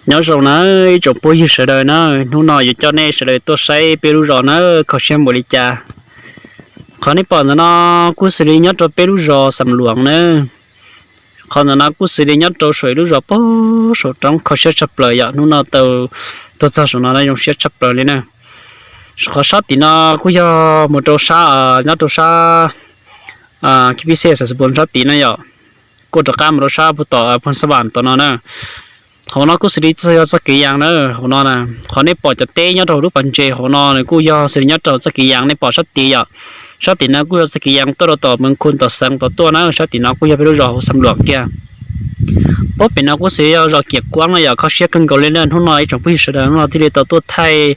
Nyob zoo na ib tsoom phooj ywg sawv daws na, hnub no yuav coj nej sawv daws tuaj saib peb lub zos na kho siab npaum li cas. Qhov nej pom ntawm no kuj xws li nyob rau peb lub zos Xam Luam na. Qhov ntawm no kuj xws li nyob rau saum ib lub zos pem saum roob kho siab tshaj plaws yom. Hnub no tau tuaj txog saum no zoo siab tshaj plaws li na. Qhov sab tim no kuj yog mus rau sab, nyob rau sab Kib Pib Xej Xas Xas Pos sab tid na yom. Kuj rov qab mus rau sab puag tom Phoos Xas Vas tom no na. Hauv no kuj xws li txoj, yog txoj kev yas na. Hauv no na, qhov nej pom cov teb nyob rau hauv lub pas ntses hauv no nws kuj yog xws li nyob rau txoj kev yas nej pom sab tid yom. Sab tim no kuj yog txoj kev yas tuaj rau tom Mees Khun tom Xeev tom tuaj na. Sab tim no kuj yog peb lub zos hauv Xam Luam kiag. Pab pem no kuj xws li yog zos Kiam Kuab no yom. Kho siab kawg nkaus li na, hnub no ib tsoom phooj ywg sawv daws hnub no thiaj li tau tuaj thaij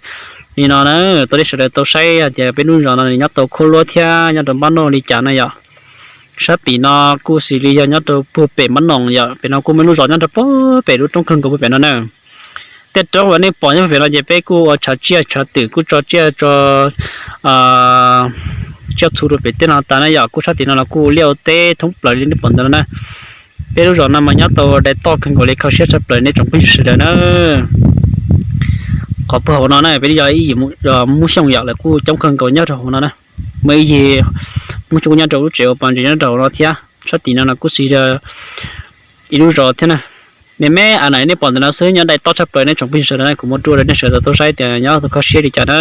li no na, tau li sawv daws tau saib hais tias peb lub zos no nyob tau khuab luab thiab nyob rau npab noj li cas na yom. Sab tim no kuj xws li yog nyob rau puag pem npab noj yom. Pem no kuj muaj lub zos nyob rau puag pem lub roob kawg nkaus puag pem no na. Tej roob uas nej pom nyob pem no ces peb kuj ua tshav tsiaj tshav twm kuj tso tsiaj tso tsiaj txhu rau pem tej no tas na yom. Kuj sab tim no los kuj liaj ua teb thoob plaws li nej pom ntawd no na. Peb lub zos no mas nyob tau dai toj kawg nkaus li, kho siab tshaj plaws nej tsoom phooj ywg sawv daws na. Qhov puag hauv no na peb yog ib yim Hmoob Xyooj yom, lawv kuj coob kawg nkaus nyob rau hauv no na. Muaj ib yim Hmoob Xyooj nyob rau lub tsev ua pas ntses nyob rau hauv no thiab. Sab tim no no kuj xws li ib lub zos thiab na. Me me a na nej pom ntawm no xwb nyob dai toj tshaj plaws nej tsoom phooj ywg sawv daws na, kuv muab rua rau nej sawv daws tau saib tias nyob tau kho siab li cas na.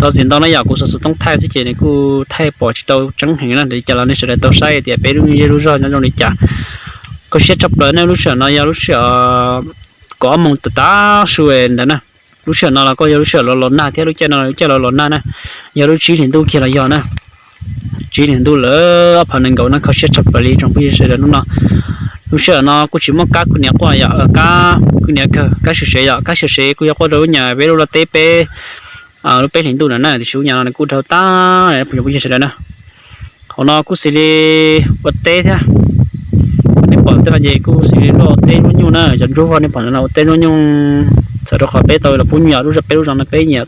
Tau txiv ntau na yom, kuv xov xov tooj thaij xwb ces nws kuj thaij pom tsis tau tseeb heev na, li cas los nej sawv daws tau saib tias peb lub zej lub zog nyob zoo li cas. Kho siab tshaj plaws na, lub sij hawm no yog lub sij hawm kaum ob moos tav tav su ntawd na. Lub sij hawm no los kuj yog lub sij hawm los los nag thiab, lub caij no lub caij los los nag na, yog lub tsib hlis ntuj kiag los yog na. Tsib hlis ntuj lawm ob phav nees nkaum na, kho siab tshaj plaws li tsoom phooj ywg sawv daws hnub no. Lub sij hawm no kuj tsis muaj kab kwv niam quaj yom, kab kwv niam kawg, kab siav sev yom, kab siav sev kuj yog quaj rau lub nyam peb lub laj teb peb lub peb hlis ntuj na na, tiam sis lub nyam no nws kuj dhau tag tsoom phooj ywg sawv daws na. Hauv no kuj xws li ua teb thiab. Nej pom tej no ces kuj xws li luaj ua teb luaj nyuj na, cov ntsuab vog nej pom no ua teb luaj nyuj. Txawm rau qhov peb tau los pub nyuj yom, lub zog peb lub zos no peb nyiam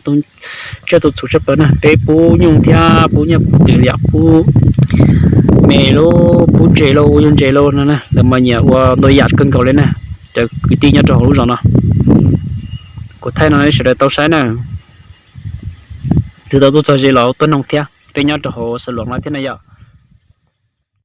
tsiaj tus txhuv tshaj plaws na, peb pub nyuj thiab pub nyuj pub twm li yom, pub me lauj, pub ntses lauj, ua nyuj ntses lauj no na, lawv mas nyiam ua ntau yam kawg nkaus li na. Cov kwv tij nyob rau hauv lub zos no, kuv thaij no sawv daws tau saib na. Twb tau tuaj txog ze los tuaj noog thiab, peb nyob rau hauv Xas Luam no thiab na yom.